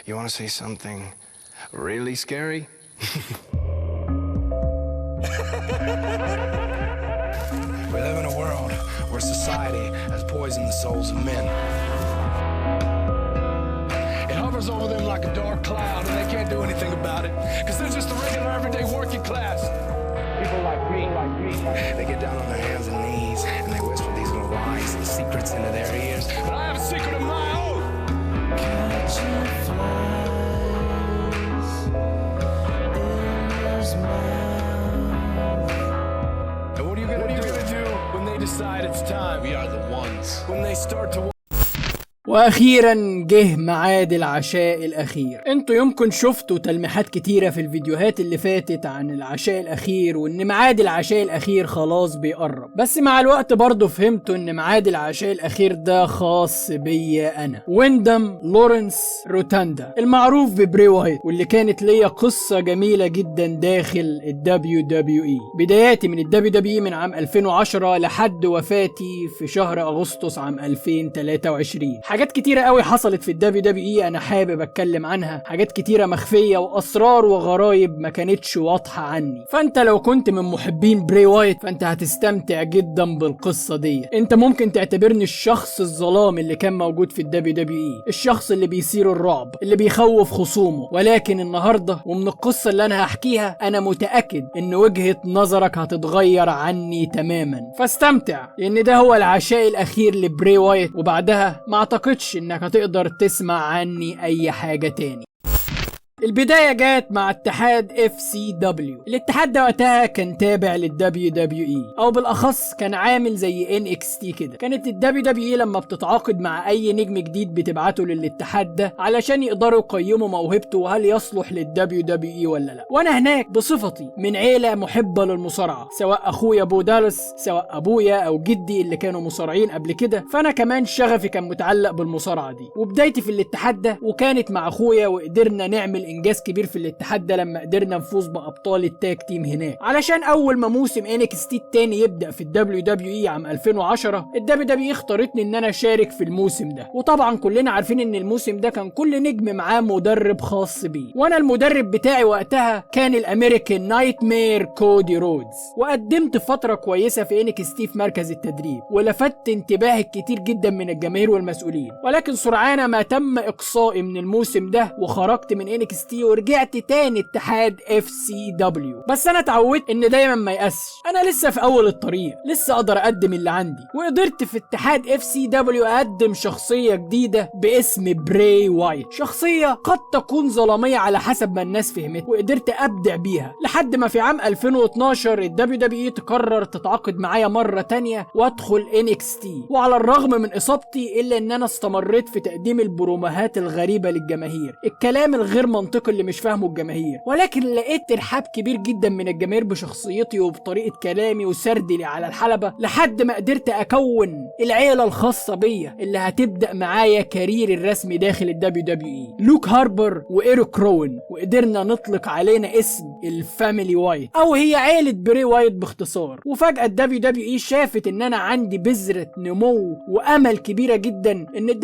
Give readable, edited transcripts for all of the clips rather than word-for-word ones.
You want to see something really scary? We live in a world where society has poisoned the souls of men. It hovers over them like a dark cloud, and they can't do anything about it because they're just the regular, everyday working class. People like me, they get down on their hands and knees and they whisper these little lies and secrets into their ears. But I have a secret of my own. Catching flies in his mouth. And what are you gonna do when they decide it's time? We are the ones. When they start to واخيرا جه ميعاد العشاء الاخير. انتوا يمكن شفتوا تلميحات كتيرة في الفيديوهات اللي فاتت عن العشاء الاخير، وان ميعاد العشاء الاخير خلاص بيقرب، بس مع الوقت برضو فهمتوا ان ميعاد العشاء الاخير ده خاص بيا انا، ويندم لورنس روتاندا المعروف ببري وايت، واللي كانت ليا قصة جميلة جدا داخل ال WWE. بداياتي من ال WWE من عام 2010 لحد وفاتي في شهر اغسطس عام 2023. حاجات كتيرة قوي حصلت في ال WWE انا حابب اتكلم عنها، حاجات كتيرة مخفية واسرار وغرايب ما كانتش واضحة عني. فانت لو كنت من محبين بري وايت فانت هتستمتع جدا بالقصة دي. انت ممكن تعتبرني الشخص الظلام اللي كان موجود في ال WWE، الشخص اللي بيثير الرعب، اللي بيخوف خصومه، ولكن النهاردة ومن القصة اللي انا هحكيها انا متأكد ان وجهة نظرك هتتغير عني تماما. فاستمتع، لان ده هو العشاء الاخير لبري وايت، وبعدها ما اعتقدش انك هتقدر تسمع عني اي حاجة تاني. البداية جات مع اتحاد FCW. الاتحاد ده وقتها كان تابع لل WWE، او بالاخص كان عامل زي NXT كده. كانت ال WWE لما بتتعاقد مع اي نجم جديد بتبعته للاتحاد ده علشان يقدروا يقيموا موهبته وهل يصلح لل WWE ولا لا. وانا هناك بصفتي من عيلة محبة للمصارعة، سواء اخويا بو دالاس، سواء ابويا او جدي اللي كانوا مصارعين قبل كده، فانا كمان شغفي كان متعلق بالمصارعة دي. وبدايتي في الاتحاد ده وكانت مع اخويا، وقدرنا نعمل انجاز كبير في الاتحاد ده لما قدرنا نفوز بابطال ال tag team هناك. علشان اول ما موسم NXT التاني يبدا في ال WWE عام 2010، ال WWE اختارتني ان انا اشارك في الموسم ده. وطبعا كلنا عارفين ان الموسم ده كان كل نجم معاه مدرب خاص بيه، وانا المدرب بتاعي وقتها كان ال American Nightmare كودي رودز. وقدمت فترة كويسة في NXT في مركز التدريب، ولفت انتباه كتير جدا من الجماهير والمسؤولين، ولكن سرعان ما تم اقصائي من الموسم ده وخرجت من NXT ورجعت تاني اتحاد FCW. بس انا اتعودت ان دايما ما يأسش، انا لسه في اول الطريق، لسه اقدر اقدم اللي عندي. وقدرت في اتحاد FCW اقدم شخصية جديدة باسم براي وايت، شخصية قد تكون ظلامية على حسب ما الناس فهمت، وقدرت ابدع بيها لحد ما في عام 2012 ال WWE تقرر تتعاقد معايا مرة تانية وادخل NXT. وعلى الرغم من اصابتي الا ان انا استمريت في تقديم البروموهات الغريبة للجماهير، الكلام الغير منطقي اللي مش فاهمه الجماهير، ولكن لقيت ترحاب كبير جدا من الجماهير بشخصيتي وبطريقة كلامي وسردي على الحلبة، لحد ما قدرت اكون العيلة الخاصة بيا اللي هتبدا معايا career ي الرسمي داخل ال WWE، لوك هاربر وايريك روين، وقدرنا نطلق علينا اسم ال Family وايت، او هي عيله بري وايت باختصار. وفجاة ال WWE شافت ان انا عندي بذرة نمو وامل كبيرة جدا ان ال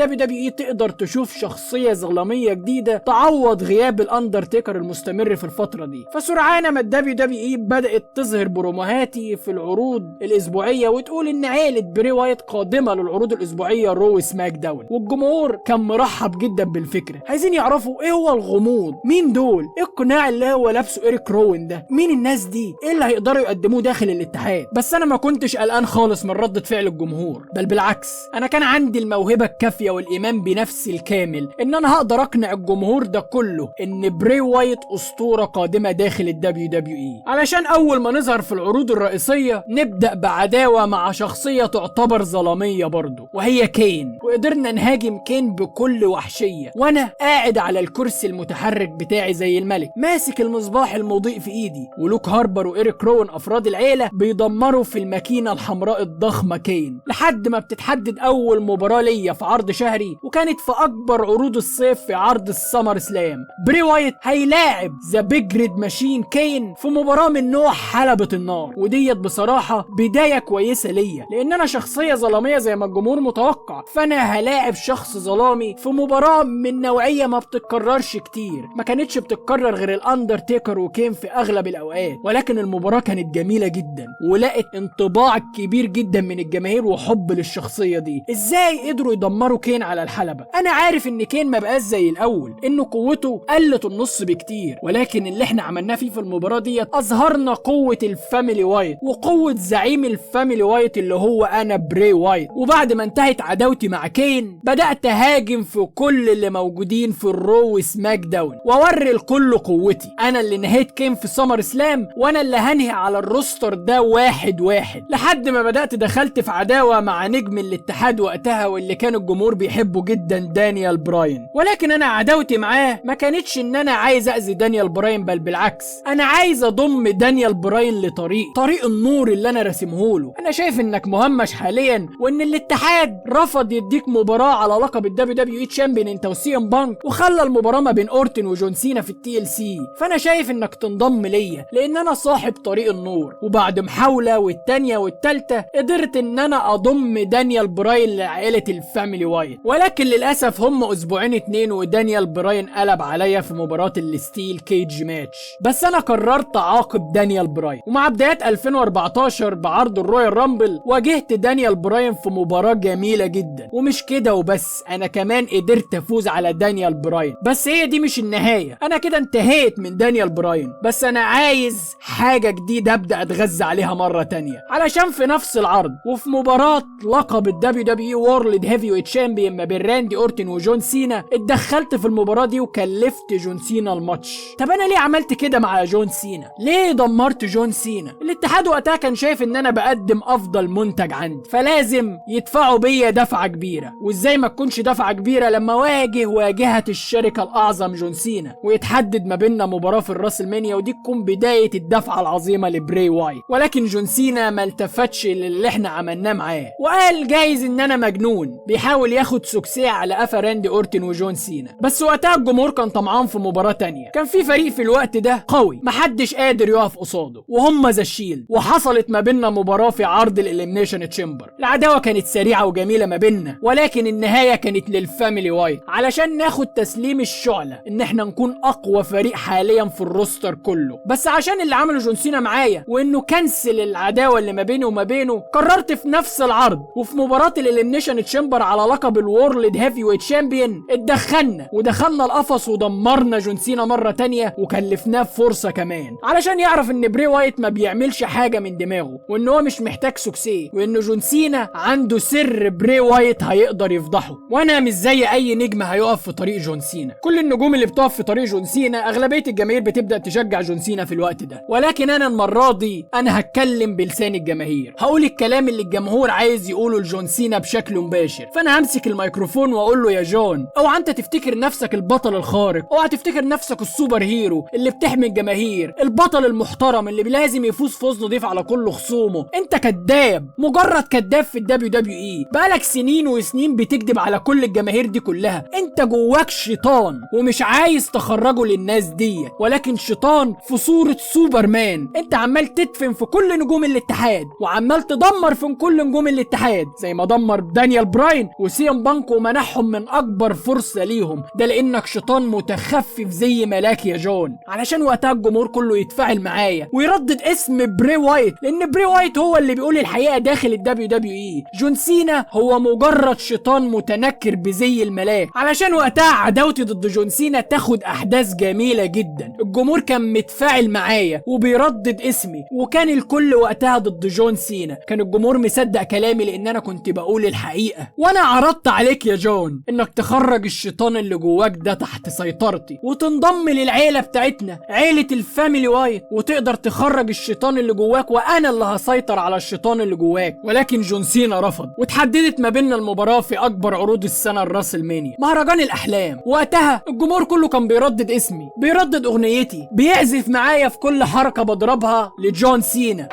WWE تقدر تشوف شخصية ظلامية جديدة تعوض غياب الاندرتيكر المستمر في الفترة دي. فسرعان ما ال WWE بدات تظهر بروموهاتي في العروض الاسبوعية وتقول ان عيله بري وايت قادمة للعروض الاسبوعية Raw SmackDown، والجمهور كان مرحب جدا بالفكرة، عايزين يعرفوا ايه هو الغموض، مين دول، ايه القناع اللي هو لابسه ايريك روين ده، مين الناس دي، ايه اللي هيقدروا يقدموه داخل الاتحاد. بس انا ما كنتش قلقان خالص من ردة فعل الجمهور، بل بالعكس انا كان عندي الموهبة الكافيه والايمان بنفسي الكامل ان انا هقدر اقنع الجمهور ده كله ان بري وايت اسطورة قادمة داخل ال WWE. علشان اول ما نظهر في العروض الرئيسية نبدا بعداوه مع شخصية تعتبر ظلامية برضه، وهي كين. وقدرنا نهاجم كين بكل وحشية وانا قاعد على الكرسي المتحرك بتاعي زي الملك، ماسك المصباح المضيء في ايدي، ولوك هاربر وايريك روين افراد العيلة بيدمروا في الماكينة الحمراء الضخمة كين، لحد ما بتتحدد اول مباراة ليا في عرض شهري، وكانت في اكبر عروض الصيف في عرض ال SummerSlam. بري وايت هيلاعب The Big Red Machine كين في مباراة من نوع حلبة النار، وديت بصراحة بداية كويسة ليا، لان انا شخصية ظلامية زي ما الجمهور متوقع، فانا هلاعب شخص ظلامي في مباراة من نوعية ما بتتكررش كتير، ما كانتش بتتكرر غير الاندرتيكر وكين في اغلب الاوقات. ولكن المباراة كانت جميلة جدا ولقت انطباع كبير جدا من الجماهير وحب للشخصية دي. ازاي قدروا يدمروا كين على الحلبة؟ انا عارف ان كين ما بقاش زي الاول، انه قوته قلت النص بكتير، ولكن اللي احنا عملناه فيه في المباراة ديت اظهرنا قوة ال Family وايت وقوه زعيم ال Family وايت اللي هو انا بري وايت. وبعد ما انتهت عداوتي مع كين بدات اهاجم في كل اللي موجودين في ال Raw و SmackDown واوري الكل قوتي. انا اللي نهيت كين في SummerSlam، وانا اللي هنهي على ال roster ده واحد واحد، لحد ما بدات دخلت في عداوة مع نجم الاتحاد وقتها واللي كان الجمهور بيحبه جدا، دانيال براين. ولكن انا عداوتي معاه ما كانتش ان انا عايز اذي دانيال براين، بل بالعكس انا عايز اضم دانيال براين لطريق طريق النور اللي انا راسمهوله. انا شايف انك مهمش حاليا، وان الاتحاد رفض يديك مباراة على لقب ال WWE Champion انت وسي ام بانك، وخلى المباراة ما بين اورتن وجون سينا في ال TLC، فانا شايف انك تنضم ليا لان انا صاحب طريق النور. وبعد محاولة والتانية والتالتة قدرت ان انا اضم دانيال براين لعائلة ال Family وايت، ولكن للاسف هم اسبوعين اتنين ودانيال براين قلب عليا في مباراة ال steel cage match. بس انا قررت اعاقب دانيال براين، ومع بدايات 2014 بعرض ال Royal Rumble واجهت دانيال براين في مباراة جميلة جدا. ومش كده وبس، انا كمان قدرت افوز على دانيال براين. بس هي دي مش النهاية، انا كده انتهيت من دانيال براين، بس انا عايز حاجة جديدة ابدا اتغذى عليها مرة تانية، علشان في نفس العرض وفي مباراة لقب ال WWE World Heavyweight Champion ما بين راندي اورتن وجون سينا اتدخلت في المباراة دي وكلفت جون سينا الماتش. طب انا ليه عملت كده مع جون سينا؟ ليه دمرت جون سينا؟ الاتحاد وقتها كان شايف ان انا بقدم افضل منتج عندي، فلازم يدفعوا بيا دفعه كبيرة. وازاي ما تكونش دفعه كبيرة لما واجه واجهه الشركة الاعظم جون سينا ويتحدد ما بيننا مباراة في ال WrestleMania، ودي تكون بداية الدفعة العظيمة لبري وايت. ولكن جون سينا ما التفتش للي احنا عملناه معاه، وقال جايز ان انا مجنون، بيحاول ياخد success على قفا راندي اورتن وجون سينا. بس وقتها الجمهور كان طمعان في مباراة تانية، كان في فريق في الوقت ده قوي محدش قادر يقف قصاده، وهم The Shield. وحصلت ما بيننا مباراة في عرض ال Elimination Chamber. العداوة كانت سريعة وجميلة ما بيننا، ولكن النهاية كانت لل Family وايت علشان ناخد تسليم الشعلة ان احنا نكون اقوى فريق حاليا في ال roster كله. بس عشان اللي عمله جون سينا معايا وانه cancel العداوة اللي ما بيني وما بينه، قررت في نفس العرض وفي مباراة ال Elimination Chamber على لقب ال World Heavyweight Champion اتدخلنا ودخلنا القفص ودمرنا جون سينا مرة تانية وكلفناه فرصة كمان، علشان يعرف ان بري وايت ما بيعملش حاجة من دماغه، وان هو مش محتاج success، وان جون سينا عنده سر بري وايت هيقدر يفضحه. وانا مش زي اي نجم هيقف في طريق جون سينا، كل النجوم اللي بتقف في طريق جون سينا اغلبية الجماهير بتبدا تشجع جون سينا في الوقت ده، ولكن انا المرة دي انا هتكلم بلسان الجماهير، هقول الكلام اللي الجمهور عايز يقوله لجون سينا بشكل مباشر. فانا همسك الميكروفون واقول له يا جون، اوعى انت تفتكر نفسك البطل الخارق، اوعى تفتكر نفسك ال super hero اللي بتحمي الجماهير، البطل المحترم اللي لازم يفوز فوز نضيف على كل خصومه. انت كذاب، مجرد كذاب في ال WWE، بقالك سنين وسنين بتكذب على كل الجماهير دي كلها. انت جواك شيطان ومش عايز تخرجه للناس دي، ولكن شيطان في صورة سوبرمان. انت عمال تدفن في كل نجوم الاتحاد وعمال تدمر في كل نجوم الاتحاد، زي ما دمر دانيال براين وسي ام بانك ومنحهم من اكبر فرصة ليهم، ده لانك شيطان متخفف زي ملاك يا جون. علشان وقتها الجمهور كله يتفاعل معايا ويردد اسم بري وايت، لان بري وايت هو اللي بيقول الحقيقة داخل ال WWE. جون سينا هو مجرد شيطان متنكر بزي الملاك. علشان وقتها عداوتي ضد جون سينا تاخد احداث جميلة جدا، الجمهور كان متفاعل معايا وبيردد اسمي، وكان الكل وقتها ضد جون سينا، كان الجمهور مصدق كلامي لان انا كنت بقول الحقيقة. وانا عرضت عليك يا جون انك تخرج الشيطان اللي جواك ده تحت سيطرتي وتنضم للعيلة بتاعتنا، عيله ال Family وايت، وتقدر تخرج الشيطان اللي جواك وانا اللي هسيطر على الشيطان اللي جواك. ولكن جون سينا رفض، وتحددت ما بيننا المباراة في اكبر عروض السنة ال WrestleMania، مهرجان الاحلام. وقتها الجمهور كله كان بيردد اسمي، بيردد اغنيتي، بيعزف معايا في كل حركة بضربها لجون سينا.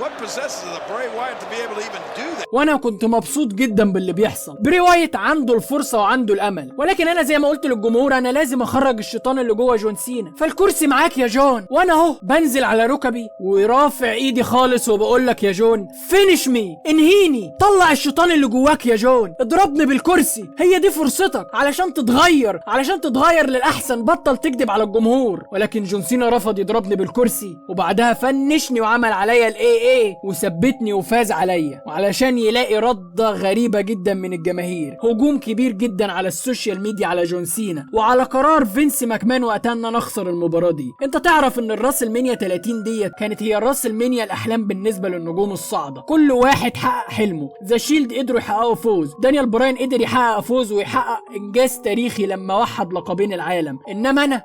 What possesses of Bray Wyatt to be able to even do that. وانا كنت مبسوط جدا باللي بيحصل. بري وايت عنده الفرصة وعنده الامل، ولكن انا زي ما قلت للجمهور انا لازم اخرج الشيطان اللي جوه جون سينا، فالكرسي معاك يا جون. وانا اهو بنزل على ركبي ورافع ايدي خالص وبقول لك يا جون finish me، انهيني، طلع الشيطان اللي جواك يا جون، اضربني بالكرسي، هي دي فرصتك علشان تتغير، علشان تتغير للاحسن، بطل تكذب على الجمهور. ولكن جون سينا رفض يضربني بالكرسي، وبعدها فنشني وعمل عليا ال AA وثبتني وفاز عليا. وعلشان يلاقي ردة غريبة جدا من الجماهير، هجوم كبير جدا على ال social media على جون سينا وعلى قرار فينس ماكمان وقتها ان انا اخسر المباراة دي. انت تعرف ان ال WrestleMania 30 ديت كانت هي WrestleMania الاحلام بالنسبة للنجوم الصاعدة، كل واحد حقق حلمه. The Shield قدروا يحققوا فوز، دانيال براين قدر يحقق فوز ويحقق انجاز تاريخي لما وحد لقبين العالم، انما انا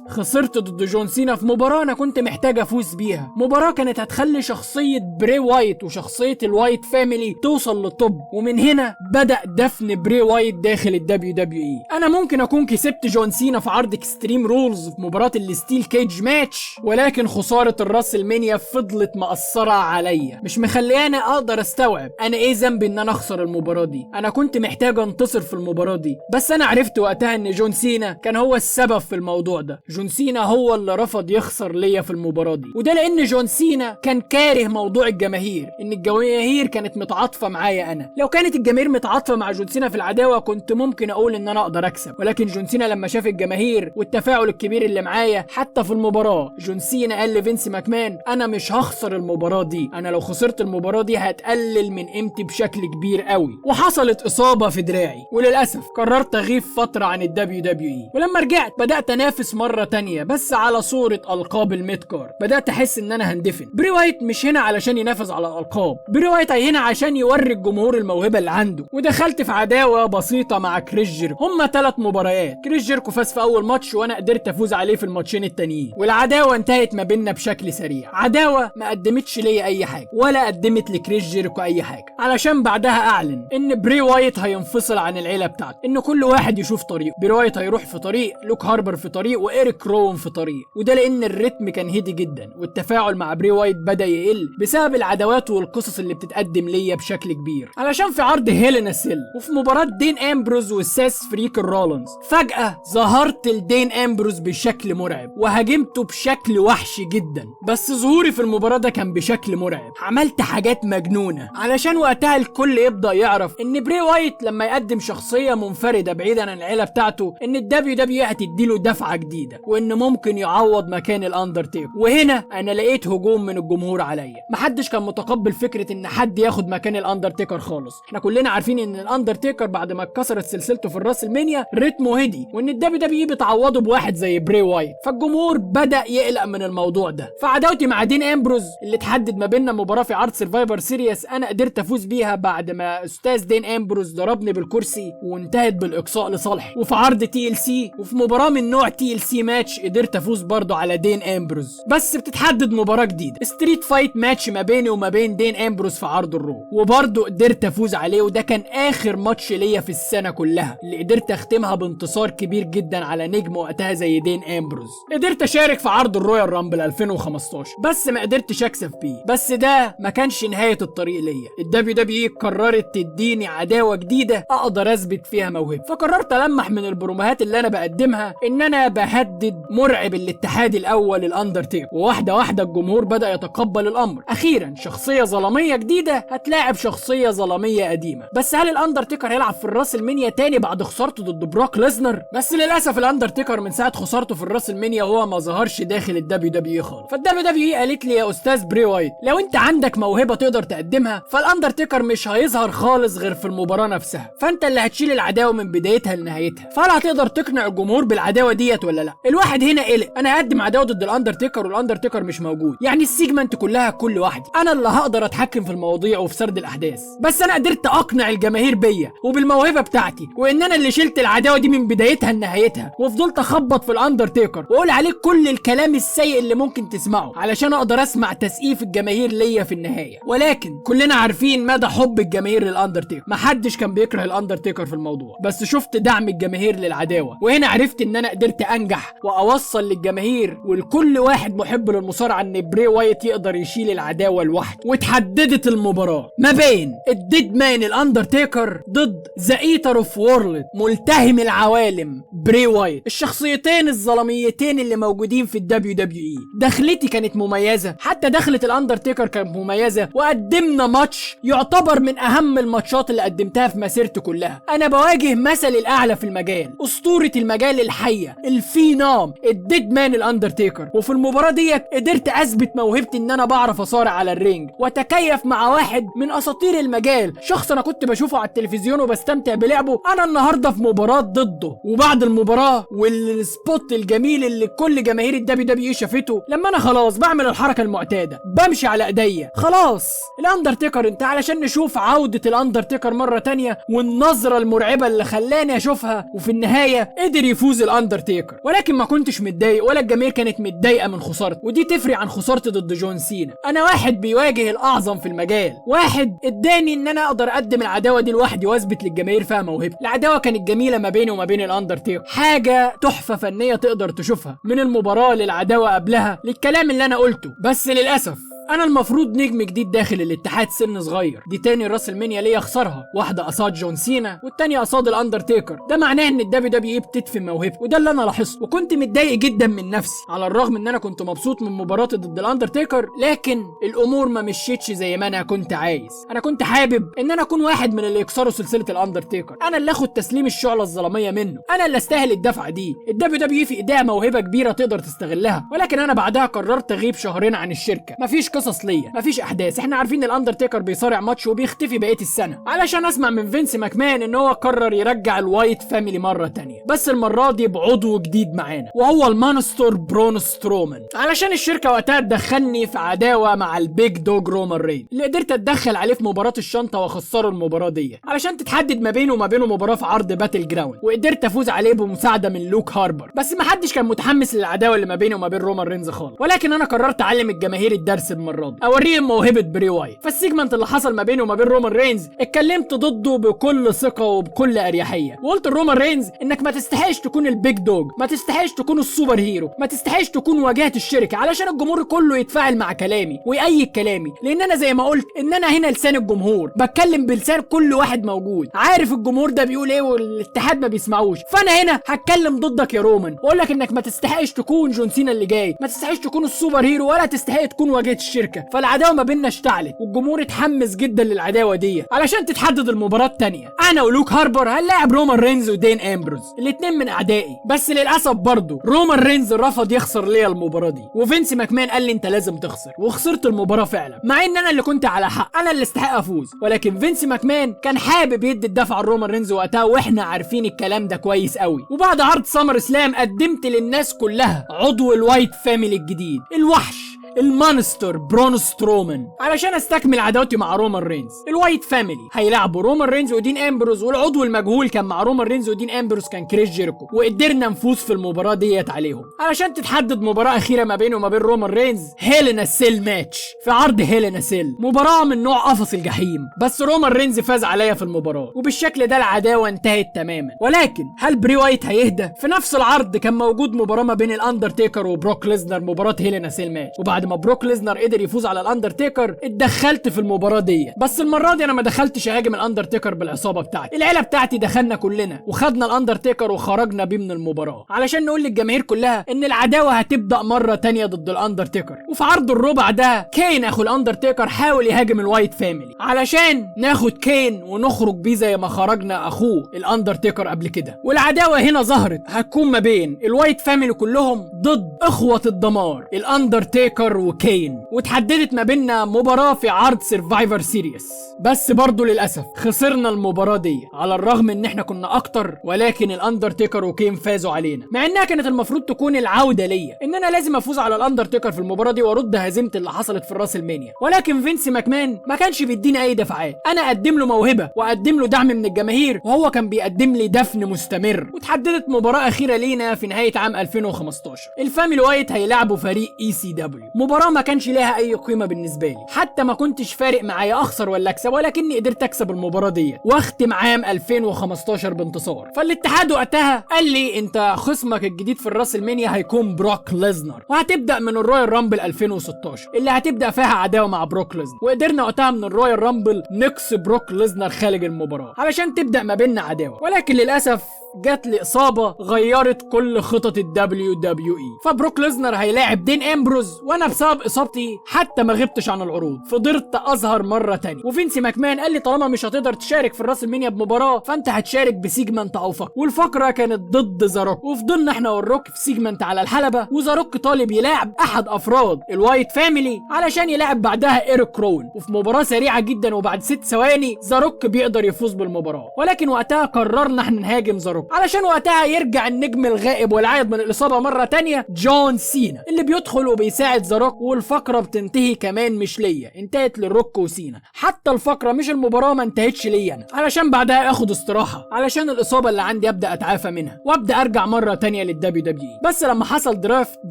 خسرت ضد جون سينا في مباراة انا كنت محتاج افوز بيها، مباراة كانت هتخلي شخصية بري وايت وشخصية ال Wyatt Family توصل لل top. ومن هنا بدأ دفن بري وايت داخل ال WWE. انا ممكن اكون كسبت جون سينا في عرض Extreme Rules في مباراة ال steel cage match، ولكن خسارة ال WrestleMania فضلت مأثرة عليا، مش مخلياني اقدر استوعب انا ايه ذنبي ان انا اخسر المباراة دي. انا كنت محتاج انتصر في المباراة دي، بس انا عرفت وقتها ان جون سينا كان هو السبب في الموضوع ده. جون سينا هو اللي رفض يخسر ليا في المباراة دي، وده لان جون سينا كان كاره موضوع الجماهير، ان الجماهير كانت متعاطفة معايا انا. لو كانت الجماهير متعاطفة مع جون سينا في العداوة كنت ممكن اقول ان انا اقدر اكسب، ولكن جون سينا لما شاف الجماهير والتفاعل الكبير اللي معايا حتى في المباراة، جون سينا قال لفينس ماكمان انا مش هخسر المباراة دي، انا لو خسرت المباراة دي هتقلل من قيمتي بشكل كبير قوي. وحصلت اصابة في دراعي، وللاسف قررت اغيب فترة عن ال WWE. ولما رجعت بدأت انافس مرة تانية بس على صورة القاب ال mid card. بدأت احس ان انا هندفن. بري وايت مش هنا علشان ينافس على الالقاب، بري وايت هنا عشان يوري الجمهور الموهبة اللي عنده. ودخلت في عداوة بسيطة مع كريس جيركو، هما 3 مباريات. كريس جيركو فاز في اول ماتش وانا قدرت افوز عليه في الماتشين التانيين، والعداوة انتهت ما بيننا بشكل سريع. عداوة ما قدمتش ليا اي حاجة ولا قدمت لكريس جيركو اي حاجة، علشان بعدها اعلن ان بري وايت هينفصل عن العيلة بتاعته، ان كل واحد يشوف طريقه. بري وايت هيروح في طريق، لوك هاربر في طريق، وإيريك روان في طريق. وده لان الريتم كان هدي جدا والتفاعل مع بري وايت بدا يقل بسبب العداوات والقصص اللي بتتقدم ليا بشكل كبير. علشان في عرض Hell in a Cell وفي مباراة دين امبروز والساس فريك رولينز، فجأة ظهرت لدين امبروز بشكل مرعب وهاجمته بشكل وحشي جدا. بس ظهوري في المباراة ده كان بشكل مرعب، عملت حاجات مجنونة علشان وقتها الكل يبدأ يعرف ان بري وايت لما يقدم شخصية منفردة بعيدا عن العيلة بتاعته ان ال WWE هتديله دفعة جديدة وان ممكن يعوض مكان الاندرتيكر. وهنا انا لقيت هجوم من الجمهور عليا، محدش كان متقبل فكرة ان حد ياخد مكان الاندرتيكر خالص. احنا كلنا عارفين ان الاندرتيكر بعد ما اتكسرت سلسلته في ال WrestleMania رتمه هدي، وان ال WWE بتعوضه بواحد زي بري وايت، فالجمهور بدأ يقلق من الموضوع ده. فعداوتي مع دين امبروز اللي اتحدد ما بيننا مباراة في عرض Survivor Series انا قدرت افوز بيها بعد ما استاذ دين امبروز ضربني بالكرسي وانتهت بالاقصاء لصالحي. وفي عرض TLC وفي مباراة من نوع TLC match قدرت افوز برضه على دين امبروز، بس بتتحدد مباراة جديدة street fight match ما بيني وما بين دين امبروز في عرض ال Raw، وبرضه قدرت افوز عليه. وده كان اخر ماتش ليا في السنة كلها اللي قدرت اختمها بانتصار كبير جدا على نجم وقتها زي دين امبروز. قدرت اشارك في عرض ال Royal Rumble 2015 بس ما قدرتش اكسب بيه، بس ده ما كانش نهاية الطريق ليا. ال WWE قررت تديني عداوة جديدة اقدر اثبت فيها موهبة، فقررت المح من البروموهات اللي انا بقدمها ان انا بهدد مرعب الاتحاد الاول الاندرتيكر. وواحدة واحدة الجمهور بدا يتقبل الامر، اخيرا شخصية ظلامية جديدة هتلاعب شخصية ظلامية قديمة. بس هل الاندرتيكر هيلعب في ال WrestleMania تاني بعد خسارته ضد بروك ليزنر؟ بس للاسف الاندرتيكر من ساعة خسارته في ال WrestleMania هو ما ظهرش داخل ال WWE خالص. فال WWE قالت لي يا استاذ بري وايت لو انت عندك موهبة تقدر تقدمها فالاندرتيكر مش هيظهر خالص غير في المباراة نفسها، فانت اللي هتشيل العداوة من بدايتها لنهايتها، فهل هتقدر تقنع الجمهور بالعداوة ديت ولا لا؟ الواحد هنا قلق، انا هقدم عداوة ضد الاندرتيكر والاندرتيكر مش موجود، يعني ال segment كلها كل واحد انا اللي هقدر اتحكم في المواضيع وفي سرد الاحداث. بس انا قدرت اقنع الجماهير بيا وبالموهبه بتاعتي وان انا اللي شلت العداوة دي من بدايتها لنهايتها، وفضلت اخبط في الاندرتيكر واقول عليه كل الكلام السيء اللي ممكن تسمعه علشان اقدر اسمع تسقيف الجماهير ليا في النهاية. ولكن كلنا عارفين مدى حب الجماهير للاندرتيكر، محدش كان بيكره الاندرتيكر في الموضوع، بس شفت دعم الجماهير للعداوة، وهنا عرفت ان انا قدرت انجح واوصل للجماهير ولكل واحد محب للمصارعه ان بري وايت يقدر يشيل العداوة. العداوة لوحدي. واتحددت المباراة ما بين ال Deadman الاندرتيكر ضد The Eater of Worlds ملتهم العوالم بري وايت، الشخصيتين الظلاميتين اللي موجودين في ال WWE. دخلتي كانت مميزة، حتى دخلة الاندرتيكر كانت مميزة، وقدمنا ماتش يعتبر من اهم الماتشات اللي قدمتها في مسيرتي كلها. انا بواجه مثل الاعلى في المجال، اسطورة المجال الحية، ال Phenom، ال Deadman الاندرتيكر. وفي المباراة ديت قدرت اثبت موهبتي ان انا بعرف اصارع على ال ring واتكيف مع واحد من اساطير المجال، شخص انا كنت بشوفه على التلفزيون وبستمتع بلعبه، انا النهارده في مباراة ضده. وبعد المباراة وال spot الجميل اللي كل جماهير ال WWE شافته، لما انا خلاص بعمل الحركة المعتادة، بمشي على ايديا، خلاص الاندرتيكر انت، علشان نشوف عوده الاندرتيكر مرة تانية والنظرة المرعبة اللي خلاني اشوفها. وفي النهاية قدر يفوز الاندرتيكر، ولكن ما كنتش متضايق ولا الجماهير كانت متضايقة من خسارتي، ودي تفرق عن خسارتي ضد جون سينا. انا واحد بيواجه الاعظم في المجال، واحد اداني ان انا اقدر اقدم العداوة دي لوحدي واثبت للجماهير فيها موهبتي. العداوة كانت جميلة ما بيني وما بين الاندرتيكر، حاجة تحفة فنية تقدر تشوفها من المباراة للعداوة قبلها للكلام اللي انا قلته. بس للاسف انا المفروض نجم جديد داخل الاتحاد، سن صغير، دي تاني WrestleMania ليا اخسرها، واحدة قصاد جون سينا والتانية قصاد الاندرتيكر. ده معناه ان ال WWE بتدفن موهبتي، وده اللي انا لاحظته، وكنت متضايق جدا من نفسي. على الرغم ان انا كنت مبسوط من مباراتي ضد الاندرتيكر، لكن الامور ما مشيتش زي ما انا كنت عايز. انا كنت حابب ان انا اكون واحد من اللي يكسروا سلسلة الاندرتيكر، انا اللي اخد تسليم الشعلة الظلاميه منه، انا اللي استاهل الدفعة دي. ال WWE في ايديها موهبة كبيرة تقدر تستغلها، ولكن انا بعدها قررت اغيب شهرين عن الشركة، مفيش قصص ليا، مفيش احداث. احنا عارفين الاندرتيكر بيصارع ماتش وبيختفي بقية السنة، علشان اسمع من فينس ماكمان ان هو قرر يرجع ال Wyatt Family مرة تانية، بس المرة دي بعضو جديد معانا وهو ال Monster برون سترومان، علشان الشركة وقتها تدخلني في عداوة مع ال Big Dog رومان رينز اللي قدرت اتدخل عليه في مباراة الشنطة واخسره المباراة دي، علشان تتحدد ما بينه وما بينه مباراة في عرض Battleground، وقدرت افوز عليه بمساعدة من لوك هاربر. بس ما حدش كان متحمس للعداوة اللي ما بينه وما بين رومان رينز خالص، ولكن انا قررت اعلم الجماهير الدرس المرة دي، اوريهم موهبة بري وايت. فال segment اللي حصل ما بينه وما بين رومان رينز اتكلمت ضده بكل ثقة وبكل اريحية، وقلت لرومان رينز انك ما تستحقش تكون ال Big Dog، ما تستحقش تكون ال super hero، ما تستحقش تكون واجهه الشركة، علشان الجمهور كله يتفاعل مع كلامي ويأيد كلامي، لان انا زي ما قلت ان انا هنا لسان الجمهور، بتكلم بلسان كل واحد موجود، عارف الجمهور ده بيقول ايه والاتحاد ما بيسمعوش. فانا هنا هتكلم ضدك يا رومان واقول لك انك ما تستحقش تكون جون سينا اللي جاي، ما تستحقش تكون ال super hero، ولا تستحق تكون واجهه الشركة. فالعداوه ما بيننا اشتعلت والجمهور اتحمس جدا للعداوة دي، علشان تتحدد المباراة الثانية. انا ولوك هاربر هنلاعب رومان رينز ودين امبروز، الاثنين من اعدائي، بس للاسف برضه رومان رينز رفض يخسر ليا المباراة دي، وفينس ماكمان قال لي انت لازم تخسر، وخسرت المباراة فعلا، مع ان انا اللي كنت على حق، انا اللي استحق افوز، ولكن فينس ماكمان كان حابب يدي الدفعة لرومان رينز وقتها، واحنا عارفين الكلام ده كويس قوي. وبعد عرض SummerSlam قدمت للناس كلها عضو ال Wyatt Family الجديد، الوحش ال Monster برون سترومان، علشان استكمل عداوتي مع رومان رينز. ال Wyatt Family هيلعبوا رومان رينز ودين امبروز، والعضو المجهول كان مع رومان رينز ودين امبروز كان كريس جيريكو، وقدرنا نفوز في المباراة ديت عليهم، علشان تتحدد مباراة اخيرة ما بينه وما بين رومان رينز، Hell in a Cell match في عرض Hell in a Cell، مباراة من نوع قفص الجحيم، بس رومان رينز فاز عليا في المباراة، وبالشكل ده العداوة انتهت تماما. ولكن هل بري وايت هيهدى؟ في نفس العرض كان موجود مباراة ما بين الاندرتيكر وبروك ليزنر، مباراة Hell in a Cell match، وبعد ما بروك ليزنر قدر يفوز على الاندرتيكر اتدخلت في المباراة دي، بس المرة دي انا ما دخلتش اهاجم الاندرتيكر بالعصابه بتاعتي، العيلة بتاعتي دخلنا كلنا وخدنا الاندرتيكر وخرجنا بيه من المباراة، علشان نقول للجماهير كلها ان العداوة هتبدا مرة تانية ضد الاندرتيكر. وفي عرض الربع ده كين اخو الاندرتيكر حاول يهاجم ال Wyatt Family علشان ناخد كين ونخرج بيه زي ما خرجنا اخوه الاندرتيكر قبل كده. والعداوة هنا ظهرت هتكون ما بين ال Wyatt Family كلهم ضد اخوه الدمار الاندرتيكر وكين، وتحددت ما بيننا مباراة في عرض Survivor Series، بس برضه للأسف خسرنا المباراة دي، على الرغم ان احنا كنا اكتر، ولكن الاندرتيكر وكين فازوا علينا، مع انها كانت المفروض تكون العودة ليا، ان انا لازم افوز على الاندرتيكر في المباراة دي وارد هزيمة اللي حصلت في ال WrestleMania. ولكن فينس ماكمان ما كانش بيديني اي دفعات، انا اقدم له موهبة واقدم له دعم من الجماهير، وهو كان بيقدم لي دفن مستمر. وتحددت مباراة اخيرة لينا في نهاية عام 2015، ال Family Wyatt هيلعبوا فريق ECW، مباراة ما كانش لها اي قيمة بالنسبة لي، حتى ما كنتش فارق معايا اخسر ولا اكسب، ولكني قدرت اكسب المباراة دي واختم عام 2015 بانتصار. فالاتحاد وقتها قال لي انت خصمك الجديد في ال WrestleMania هيكون بروك ليزنر، وهتبدا من ال Royal Rumble 2016 اللي هتبدا فيها عداوة مع بروك ليزنر. وقدرنا وقتها من ال Royal Rumble نقصي بروك ليزنر خارج المباراة علشان تبدا ما بيننا عداوة، ولكن للاسف جات لي اصابه غيرت كل خطط ال WWE. فبروك ليزنر هيلاعب دين امبروز، وانا بسبب اصابتي حتى ما غبتش عن العروض، فضلت اظهر مرة تانية. وفينس ماكمان قال لي طالما مش هتقدر تشارك في ال WrestleMania بمباراة فانت هتشارك ب segment او فقره، والفقرة كانت ضد The Rock، وفضلنا احنا والروك في segment على الحلبة، و The Rock طالب يلاعب احد افراد ال Wyatt Family علشان يلاعب بعدها ايريك رون. وفي مباراة سريعة جدا وبعد 6 ثواني The Rock بيقدر يفوز بالمباراة، ولكن وقتها قررنا احنا نهاجم The Rock علشان وقتها يرجع النجم الغائب والعائد من الاصابة مرة تانية جون سينا، اللي بيدخل وبيساعد The Rock، والفقرة بتنتهي كمان مش ليا، انتهت للروك وسينا. حتى الفقرة مش المباراة ما انتهتش ليا انا، علشان بعدها اخد استراحة علشان الاصابة اللي عندي ابدا اتعافى منها وابدا ارجع مرة تانية لل WWE. بس لما حصل draft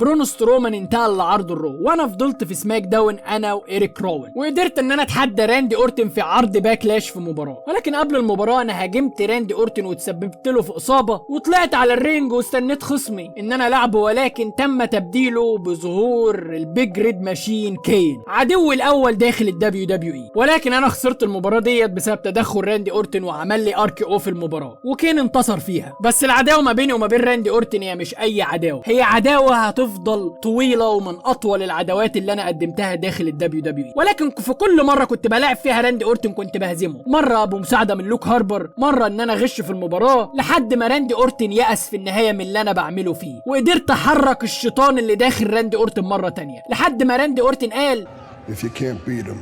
برون سترومان انتقل لعرض ال Raw، وانا فضلت في SmackDown انا وايريك روان، وقدرت ان انا اتحدى راندي اورتن في عرض Backlash في مباراة، ولكن قبل المباراة انا هاجمت راندي اورتن وتسببت له في اصابه، وطلعت على ال ring واستنيت خصمي ان انا العبه، ولكن تم تبديله بظهور ال Big Red Machine كين، عدوي الاول داخل ال WWE. ولكن انا خسرت المباراة ديت بسبب تدخل راندي اورتن وعمل لي RKO في المباراة، وكين انتصر فيها. بس العداوة ما بيني وما بين راندي اورتن هي مش اي عداوة، هي عداوة هتفضل طويلة ومن اطول العداوات اللي انا قدمتها داخل ال WWE. ولكن في كل مرة كنت بلاعب فيها راندي اورتن كنت بهزمه، مرة بمساعدة من لوك هاربر، مرة ان انا غش في المباراة، لحد ما راندي اورتن يأس في النهاية من اللي انا بعمله فيه، وقدرت احرك الشيطان اللي داخل راندي اورتن مرة تانية، لحد ما راندي اورتن قال If you can't beat 'em,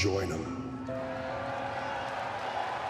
join 'em.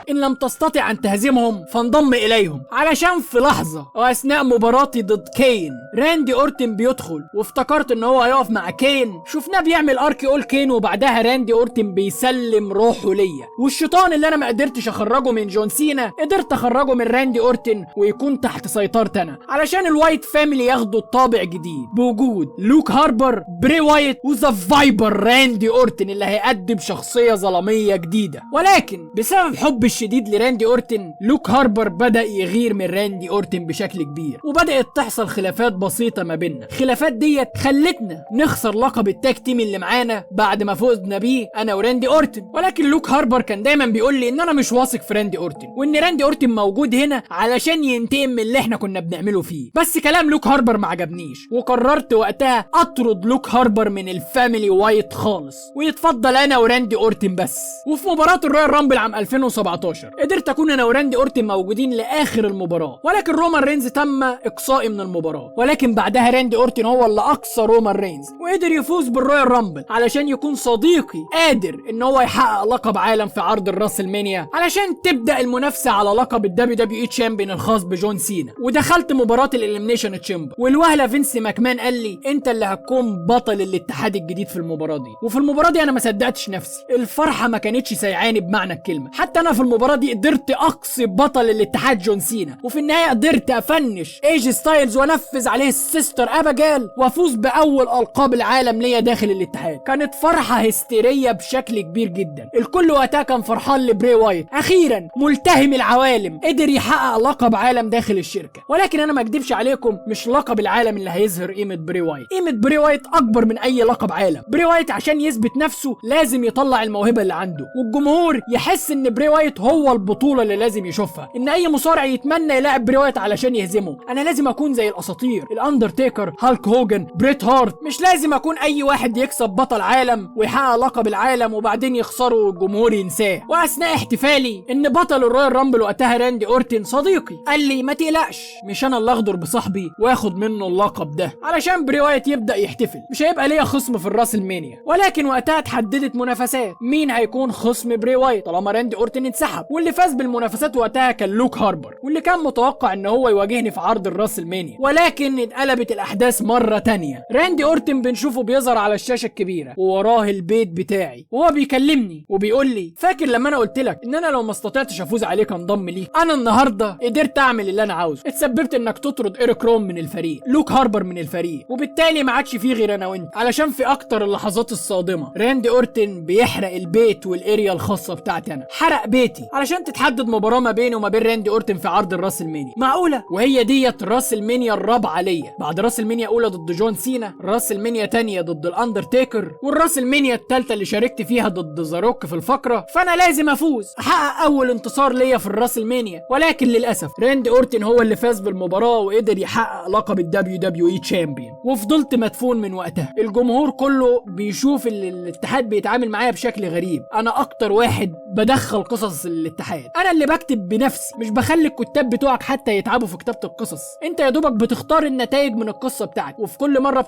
إن لم تستطع أن تهزمهم فانضم إليهم. علشان في لحظة وأثناء مباراتي ضد كين راندي أورتن بيدخل، وافتكرت إن هو هيقف مع كين، شفناه بيعمل RKO لكين، وبعدها راندي أورتن بيسلم روحه ليا، والشيطان اللي أنا ما قدرتش أخرجه من جون سينا قدرت أخرجه من راندي أورتن ويكون تحت سيطرتي أنا، علشان ال Wyatt Family ياخدوا طابع جديد بوجود لوك هاربر، بري وايت، و The Viper راندي أورتن اللي هيقدم شخصية ظلامية جديدة. ولكن بسبب حب الشديد لراندي اورتن، لوك هاربر بدأ يغير من راندي اورتن بشكل كبير، وبدأت تحصل خلافات بسيطة ما بيننا. الخلافات ديت خلتنا نخسر لقب ال tag team اللي معانا بعد ما فزنا بيه انا وراندي اورتن. ولكن لوك هاربر كان دايما بيقول لي ان انا مش واثق في راندي اورتن، وان راندي اورتن موجود هنا علشان ينتقم من اللي احنا كنا بنعمله فيه. بس كلام لوك هاربر ما عجبنيش، وقررت وقتها اطرد لوك هاربر من ال Family Wyatt خالص، ويتفضل انا وراندي اورتن بس. وفي مباراة ال Royal Rumble عام 2017 قدرت اكون انا وراندي اورتن موجودين لاخر المباراة، ولكن رومان رينز تم اقصائي من المباراة، ولكن بعدها راندي اورتن هو اللي اقصى رومان رينز وقدر يفوز بال Royal Rumble علشان يكون صديقي قادر ان هو يحقق لقب عالم في عرض ال WrestleMania علشان تبدا المنافسة على لقب ال WWE Champion الخاص بجون سينا. ودخلت مباراة ال Elimination Chamber، والوهله فينس ماكمان قال لي انت اللي هتكون بطل الاتحاد الجديد في المباراة دي. وفي المباراة دي انا ما صدقتش نفسي، الفرحة ما كانتش سايعاني بمعنى الكلمة. حتى انا في المباراة دي قدرت اقصي بطل الاتحاد جون سينا، وفي النهاية قدرت افنش ايجي ستايلز وانفذ عليه ال Sister Abigail وافوز باول القاب العالم ليا داخل الاتحاد. كانت فرحه هستيريه بشكل كبير جدا، الكل وقتها كان فرحان لبري وايت، اخيرا ملتهم العوالم قدر يحقق لقب عالم داخل الشركة. ولكن انا ما اكدبش عليكم، مش لقب العالم اللي هيظهر قيمة بري وايت، قيمة بري وايت اكبر من اي لقب عالم. بري وايت عشان يثبت نفسه لازم يطلع الموهبة اللي عنده، والجمهور يحس ان بري وايت هو البطولة اللي لازم يشوفها، ان اي مصارع يتمنى يلاعب بري وايت علشان يهزمه. انا لازم اكون زي الاساطير، الاندرتيكر، هالك هوجن، بريت هارت، مش لازم اكون اي واحد يكسب بطل عالم ويحقق لقب العالم وبعدين يخسره والجمهور ينساه. واثناء احتفالي ان بطل ال Royal Rumble وقتها راندي اورتن صديقي قال لي ما تقلقش، مش انا اللي اغدر بصاحبي واخد منه اللقب ده علشان بري وايت يبدا يحتفل، مش هيبقى ليا خصم في ال WrestleMania. ولكن وقتها اتحددت منافسات مين هيكون خصم بري وايت طالما راندي اورتن انسحب. انسحب، واللي فاز بالمنافسات وقتها كان لوك هاربر، واللي كان متوقع ان هو يواجهني في عرض ال WrestleMania. ولكن اتقلبت الاحداث مرة تانية. راندي اورتن بنشوفه بيظهر على الشاشة الكبيرة ووراه البيت بتاعي، وهو بيكلمني وبيقول لي فاكر لما انا قلت لك ان انا لو ما استطعتش افوز عليك انضم ليك؟ انا النهارده قدرت اعمل اللي انا عاوزه، اتسببت انك تطرد إيريك روم من الفريق، لوك هاربر من الفريق، وبالتالي ما عادش فيه غير انا وانت. علشان في اكتر اللحظات الصادمه راندي اورتن بيحرق البيت وال area الخاصة بتاعتي انا، حرق بيتي علشان تتحدد مباراة ما بيني وما بين راندي اورتن في عرض ال WrestleMania. معقولة؟ وهي ديت WrestleMania الرابعة ليا، بعد WrestleMania اولى ضد جون سينا، WrestleMania تانية ضد الاندرتيكر، وال WrestleMania الثالثة اللي شاركت فيها ضد The Rock في الفقرة. فانا لازم افوز، احقق اول انتصار ليا في ال WrestleMania. ولكن للاسف راندي اورتن هو اللي فاز بالمباراة وقدر يحقق لقب ال WWE Champion، وفضلت مدفون من وقتها. الجمهور كله بيشوف الاتحاد بيتعامل معايا بشكل غريب، انا اكتر واحد بدخل قصص الاتحاد، انا اللي بكتب بنفسي، مش بخلي الكتاب بتوعك حتى يتعبوا في كتابة القصص، انت يا دوبك بتختار النتائج من القصة بتاعتك، وفي كل مرة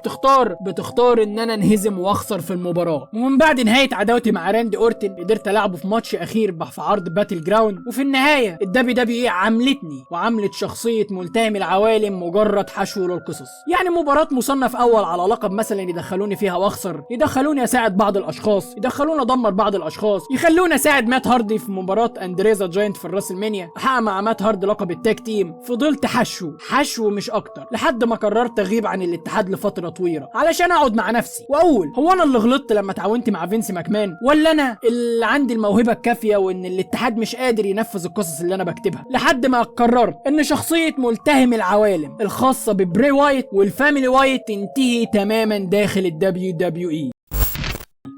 بتختار ان انا انهزم واخسر في المباراة. ومن بعد نهاية عداوتي مع راندي اورتن قدرت العبه في ماتش اخير في عرض Battleground، وفي النهاية ال WWE عاملتني وعملت شخصية ملتهم العوالم مجرد حشو للقصص. يعني مباراة مصنف اول على لقب مثلا يدخلوني فيها واخسر، يدخلوني اساعد بعض الاشخاص، يدخلوني ادمر بعض الاشخاص، يخلوني اساعد مات هاردي في مباراة اندري ذا جاينت في ال WrestleMania، احقق مع مات هاردي لقب ال tag team. فضلت حشو حشو مش اكتر، لحد ما قررت اغيب عن الاتحاد لفترة طويلة علشان اقعد مع نفسي واقول هو انا اللي غلطت لما اتعاونت مع فينس ماكمان، ولا انا اللي عندي الموهبة الكافيه وان الاتحاد مش قادر ينفذ القصص اللي انا بكتبها. لحد ما قررت ان شخصية ملتهم العوالم الخاصة ببري وايت وال Family وايت تنتهي تماما داخل ال WWE.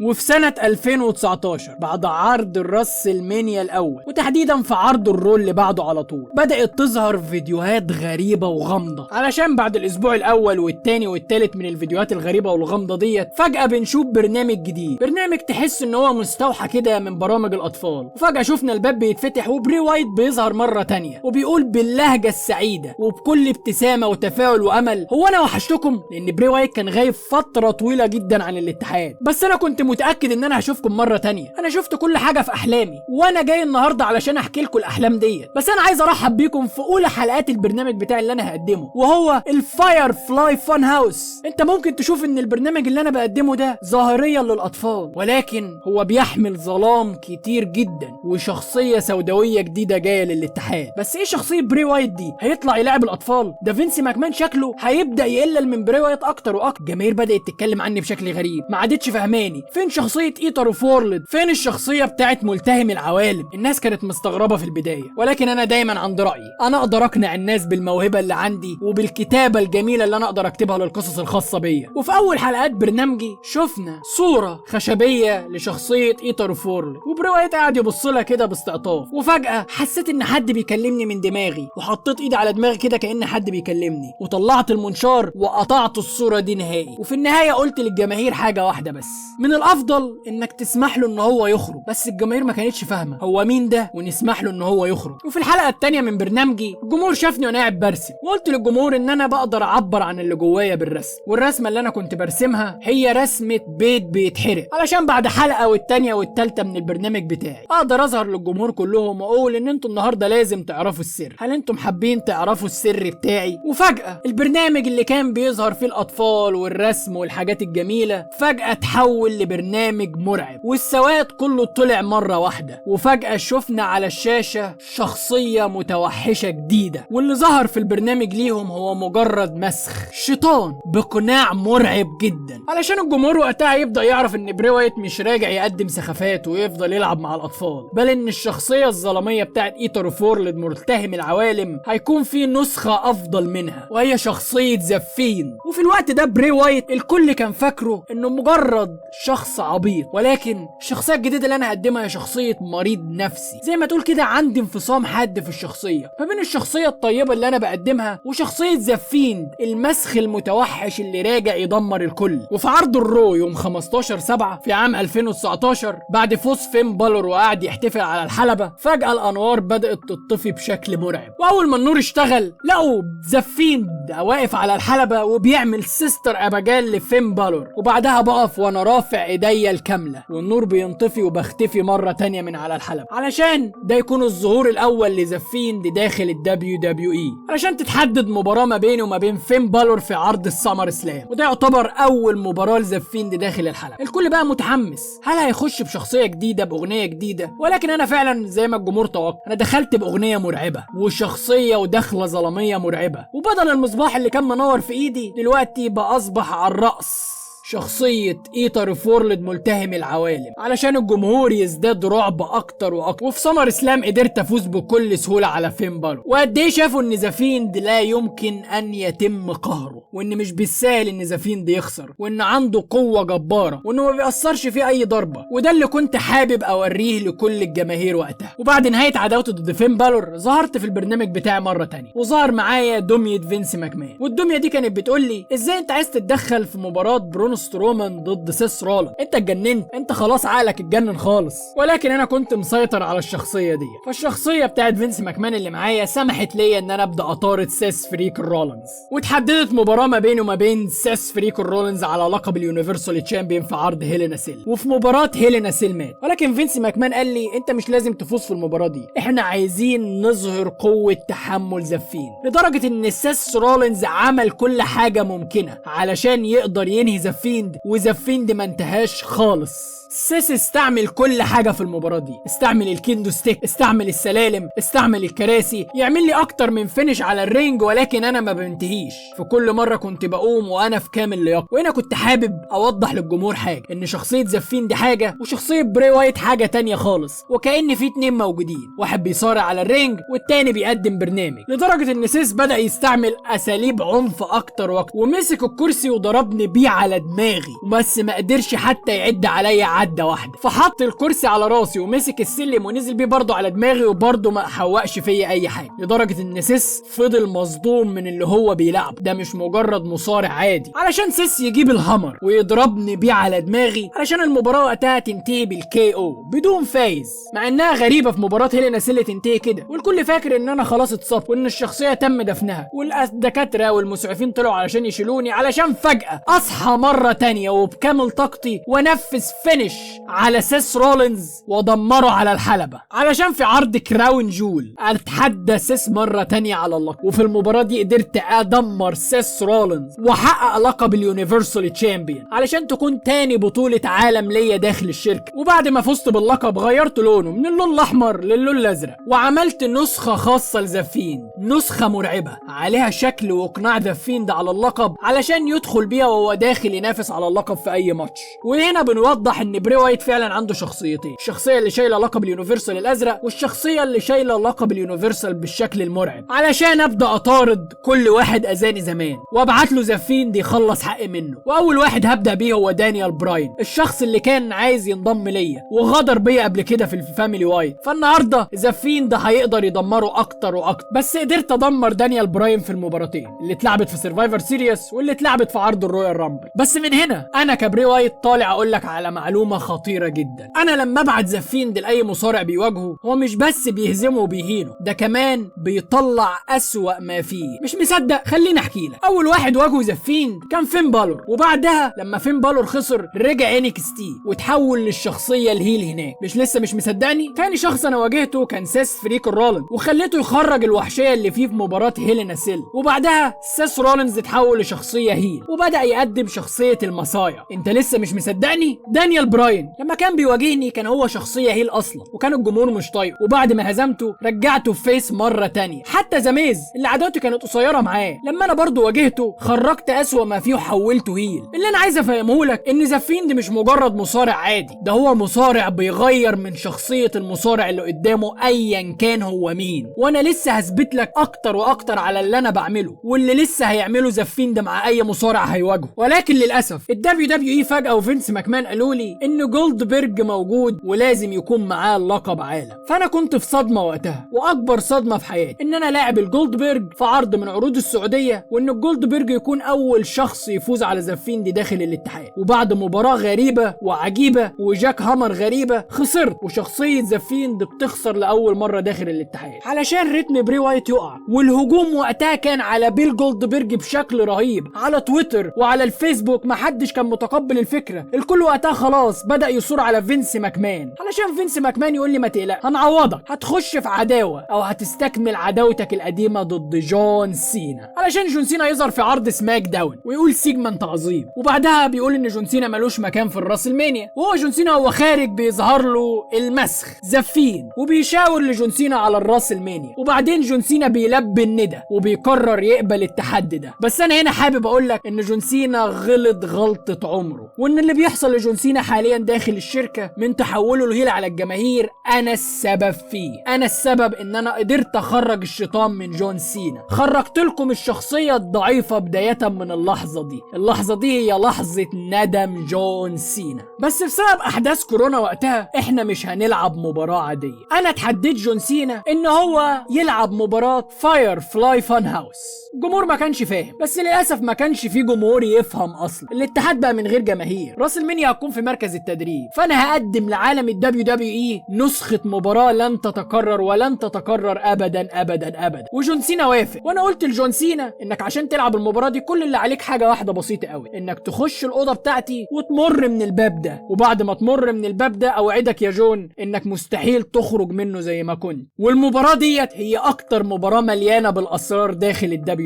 وفي سنة 2019 بعد عرض ال WrestleMania الأول، وتحديدا في عرض ال Raw اللي بعده على طول، بدأت تظهر فيديوهات غريبة وغامضة. علشان بعد الأسبوع الأول والتاني والتالت من الفيديوهات الغريبة والغامضة ديت، فجأة بنشوف برنامج جديد، برنامج تحس إن هو مستوحى كده من برامج الأطفال. وفجأة شفنا الباب بيتفتح وبري وايت بيظهر مرة تانية وبيقول باللهجة السعيدة وبكل ابتسامة وتفاؤل وأمل، هو أنا وحشتكم؟ لأن بري وايت كان غايب فترة طويلة جدا عن الاتحاد، بس أنا كنت متأكد ان انا هشوفكم مرة تانية. انا شفت كل حاجة في احلامي، وانا جاي النهاردة علشان احكي لكم الاحلام ديت. بس انا عايز ارحب بيكم في اولى حلقات البرنامج بتاعي اللي انا هقدمه، وهو ال Firefly Fun House. انت ممكن تشوف ان البرنامج اللي انا بقدمه ده ظاهريا للاطفال، ولكن هو بيحمل ظلام كتير جدا وشخصية سوداوية جديدة جاية للاتحاد. بس ايه شخصية بري وايت دي؟ هيطلع يلعب الاطفال؟ ده فينس ماكمان شكله هيبدأ يقلل من بري وايت اكتر واكتر. الجماهير بدأت تتكلم عني بشكل غريب، ما عادتش فهماني فين شخصية Eater of Worlds، فين الشخصية بتاعت ملتهم العوالم. الناس كانت مستغربة في البداية، ولكن أنا دايما عند رأيي، أنا أقدر أقنع الناس بالموهبة اللي عندي وبالكتابة الجميلة اللي أنا أقدر أكتبها للقصص الخاصة بيا. وفي أول حلقات برنامجي شفنا صورة خشبية لشخصية Eater of Worlds، وبري وايت قاعد يبص لها كده باستعطاف. وفجأة حسيت إن حد بيكلمني من دماغي، وحطيت إيدي على دماغي كده كأن حد بيكلمني، وطلعت المنشار وقطعت الصورة دي نهائي. وفي النهاية قلت للجماهير حاجة واحدة بس، من الافضل انك تسمح له ان هو يخرج. بس الجماهير ما كانتش فاهمه هو مين ده ونسمح له ان هو يخرج. وفي الحلقة الثانية من برنامجي الجمهور شافني وانا قاعد برسم، وقلت للجمهور ان انا بقدر اعبر عن اللي جوايا بالرسم، والرسمه اللي انا كنت برسمها هي رسمه بيت بيتحرق. علشان بعد حلقة والثانية والثالثة من البرنامج بتاعي اقدر اظهر للجمهور كلهم واقول ان انتوا النهارده لازم تعرفوا السر، هل انتم حابين تعرفوا السر بتاعي؟ وفجاة البرنامج اللي كان بيظهر فيه الاطفال والرسم والحاجات الجميلة فجاة تحول لبرنامج مرعب، والسواد كله طلع مرة واحدة. وفجأة شفنا على الشاشة شخصية متوحشة جديدة، واللي ظهر في البرنامج ليهم هو مجرد مسخ شيطان بقناع مرعب جدا. علشان الجمهور وقتها يبدأ يعرف ان بري وايت مش راجع يقدم سخافات ويفضل يلعب مع الأطفال، بل ان الشخصية الظلامية بتاعت Eater of Worlds ملتهم العوالم هيكون في نسخة أفضل منها، وهي شخصية The Fiend. وفي الوقت ده بري وايت الكل كان فاكره انه مجرد شخص عبيط، ولكن الشخصية الجديدة اللي انا هقدمها هي شخصية مريض نفسي، زي ما تقول كده عندي انفصام حاد في الشخصية ما بين الشخصية الطيبة اللي انا بقدمها وشخصية The Fiend المسخ المتوحش اللي راجع يدمر الكل. وفي عرض ال Raw يوم 15/7 في عام 2019 بعد فوز فين بالور وقعد يحتفل على الحلبة، فجاة الانوار بدات تطفي بشكل مرعب، واول ما النور اشتغل لقوا The Fiend واقف على الحلبة وبيعمل Sister Abigail لفين بالور. وبعدها بقف وانا رافع ايديا الكاملة والنور بينطفي وبختفي مرة تانية من على الحلبة، علشان ده يكون الظهور الاول ل The Fiend داخل ال WWE، علشان تتحدد مباراة ما بيني وما بين فين بالور في عرض ال SummerSlam، وده يعتبر اول مباراة ل The Fiend داخل الحلبة. الكل بقى متحمس، هل هيخش بشخصية جديدة باغنية جديدة؟ ولكن انا فعلا زي ما الجمهور توقع، انا دخلت باغنية مرعبة وشخصية ودخله ظلامية مرعبة، وبدل المصباح اللي كان منور في ايدي دلوقتي بقى اصبح على الراس شخصية Eater of Worlds ملتهم العوالم، علشان الجمهور يزداد رعب اكتر واكتر. وفي SummerSlam قدرت افوز بكل سهولة على فين بالور، وقد ايه شافوا ان The Fiend لا يمكن ان يتم قهره، وان مش بالسهل ان The Fiend يخسر، وان عنده قوة جبارة، وانه ما بيأثرش فيه اي ضربة، وده اللي كنت حابب اوريه لكل الجماهير وقتها. وبعد نهاية عداوته ضد فين بالور ظهرت في البرنامج بتاعي مرة تانية، وظهر معايا دمية فينس ماكمان، والدمية دي كانت بتقول لي ازاي انت عايز تتدخل في مباراة برون سترومان ضد سيس رولينز، انت اتجننت، انت خلاص عقلك اتجنن خالص. ولكن انا كنت مسيطر على الشخصية دي، فالشخصيه بتاعت فينس ماكمان اللي معايا سمحت ليا ان انا ابدا اطارد سيس freakin رولينز، واتحددت مباراة ما بينه وما بين سيس freakin رولينز على لقب ال Universal Champion في عرض Hell in a Cell. وفي مباراة Hell in a Cell مات، ولكن فينس ماكمان قال لي انت مش لازم تفوز في المباراة دي، احنا عايزين نظهر قوة تحمل The Fiend، لدرجة ان سيس رولينز عمل كل حاجة ممكنة علشان يقدر ينهي The Fiend، و The Fiend ما انتهاش خالص. سيس استعمل كل حاجة في المباراة دي، استعمل ال kendo stick، استعمل السلالم، استعمل الكراسي، يعمل لي اكتر من finish على ال ring، ولكن انا ما بنتهيش. في كل مرة كنت بقوم وانا في كامل لياقتي. وهنا كنت حابب اوضح للجمهور حاجة، ان شخصية The Fiend دي حاجة وشخصية بري وايت حاجة تانية خالص، وكأن في اتنين موجودين، واحد بيصارع على ال ring والتاني بيقدم برنامج. لدرجة ان سيس بدأ يستعمل اساليب عنف اكتر واكتر، ومسك الكرسي وضربني بيه على دماغي، بس ما قدرش حتى يعد عليا عده واحدة، فحط الكرسي على راسي ومسك السلم ونزل بيه برضه على دماغي، وبرضه ما حوقش فيا اي حاجة. لدرجة ان سيس فضل مصدوم من اللي هو بيلعبه، ده مش مجرد مصارع عادي، علشان سيس يجيب ال hammer ويضربني بيه على دماغي علشان المباراة وقتها تنتهي بال KO بدون فايز، مع انها غريبة في مباراة Hell in a Cell تنتهي كده، والكل فاكر ان انا خلاص اتصبت وان الشخصية تم دفنها، والدكاتره والمسعفين طلعوا علشان يشيلوني، علشان فجاة اصحى مرة تانية وبكامل طاقتي وانفذ finish على سيس رولينز وادمره على الحلبة، علشان في عرض Crown Jewel اتحدى سيس مرة تانية على اللقب. وفي المباراة دي قدرت ادمر سيس رولينز واحقق لقب ال Universal Champion علشان تكون تاني بطولة عالم ليا داخل الشركة. وبعد ما فزت باللقب غيرت لونه من اللون الاحمر للون الازرق، وعملت نسخة خاصة ل The Fiend، نسخة مرعبة عليها شكل وقناع The Fiend على اللقب علشان يدخل بيها وهو داخل ينافس على اللقب في اي ماتش. وهنا بنوضح ان بري وايت فعلا عنده شخصيتين، الشخصية اللي شايله لقب ال Universal الازرق، والشخصية اللي شايله لقب ال Universal بالشكل المرعب، علشان ابدا اطارد كل واحد اذاني زمان وابعت له The Fiend يخلص حقي منه. واول واحد هبدا بيه هو دانيال براين، الشخص اللي كان عايز ينضم ليا وغدر بيا قبل كده في ال Family وايت، فالنهارده The Fiend هيقدر يدمره اكتر واكتر. بس قدرت ادمر دانيال براين في المباراتين اللي اتلعبت في Survivor Series واللي اتلعبت في عرض ال Royal Rumble. بس من هنا انا كبري وايت طالع اقول لك على معلومة خطيرة جدا، انا لما ابعت The Fiend لاي مصارع بيواجهه هو مش بس بيهزمه وبيهينه، ده كمان بيطلع اسوأ ما فيه. مش مصدق؟ خليني احكي لك. اول واحد واجهه The Fiend كان فين بالور، وبعدها لما فين بالور خسر رجع NXT وتحول للشخصية ال heel هناك. مش لسه مش مصدقني؟ تاني شخص انا واجهته كان سيس freakin رولينز، وخليته يخرج الوحشية اللي فيه في مباراة Hell in a Cell، وبعدها سيس رولينز اتحول لشخصية heel وبدا يقدم شخصية ال Messiah. انت لسه مش مصدقني؟ دانيال براين لما كان بيواجهني كان هو شخصية heel اصلا، وكان الجمهور مش طايقة، وبعد ما هزمته رجعته face مرة تانية. حتى The Miz اللي عداوته كانت قصيرة معاه لما انا برضو واجهته خرجت اسوأ ما فيه وحولته heel. اللي انا عايز افهمه لك ان The Fiend مش مجرد مصارع عادي، ده هو مصارع بيغير من شخصية المصارع اللي قدامه ايا كان هو مين. وانا لسه هثبت لك اكتر واكتر على اللي انا بعمله واللي لسه هيعمله The Fiend مع اي مصارع هيواجهه. ولكن للاسف ال WWE فجاة وفينس ماكمان قالوا لي ان جولدبرج موجود ولازم يكون معاه لقب عالم. فانا كنت في صدمة وقتها، واكبر صدمة في حياتي ان انا لاعب الجولدبرج في عرض من عروض السعودية، وان الجولدبرج يكون اول شخص يفوز على The Fiend داخل الاتحاد. وبعد مباراة غريبة وعجيبه و jackhammer غريبة خسرت، وشخصية The Fiend بتخسر لاول مرة داخل الاتحاد علشان رتم بري وايت يقع. والهجوم وقتها كان على بيل جولدبرج بشكل رهيب على تويتر وعلى الفيسبوك. برضك محدش كان متقبل الفكرة. الكل وقتها خلاص بدا يثور على فينس ماكمان، علشان فينس ماكمان يقول لي ما تقلق هنعوضك، هتخش في عداوة او هتستكمل عداوتك القديمة ضد جون سينا، علشان جون سينا يظهر في عرض SmackDown ويقول segment عظيم، وبعدها بيقول ان جون سينا ملوش مكان في ال WrestleMania. وهو جون سينا هو خارج بيظهر له المسخ The Fiend وبيشاور لجون سينا على ال WrestleMania، وبعدين جون سينا بيلبي الندى وبيقرر يقبل التحدي ده. بس انا هنا حابب اقول لك ان جون سينا غلط غلطة عمره، وان اللي بيحصل لجون سينا حاليا داخل الشركة من تحوله ل heel على الجماهير انا السبب فيه. انا السبب ان انا قدرت اخرج الشيطان من جون سينا، خرجت لكم الشخصية الضعيفة بداية من اللحظة دي. اللحظة دي هي لحظة ندم جون سينا. بس بسبب احداث كورونا وقتها احنا مش هنلعب مباراة عادية. انا اتحديت جون سينا ان هو يلعب مباراة Firefly Fun House. الجمهور ما كانش فاهم، بس للاسف ما كانش في جمهور يفهم اصلا. الاتحاد بقى من غير جماهير، WrestleMania هتكون في مركز التدريب، فانا هقدم لعالم ال WWE نسخة مباراة لن تتكرر ولن تتكرر ابدا ابدا ابدا. وجون سينا وافق، وانا قلت لجون سينا انك عشان تلعب المباراة دي كل اللي عليك حاجة واحدة بسيطة قوي، انك تخش الأوضة بتاعتي وتمر من الباب ده، وبعد ما تمر من الباب ده اوعدك يا جون انك مستحيل تخرج منه زي ما كنت. والمباراة ديت هي اكتر مباراة مليانة بالاسرار داخل ال WWE.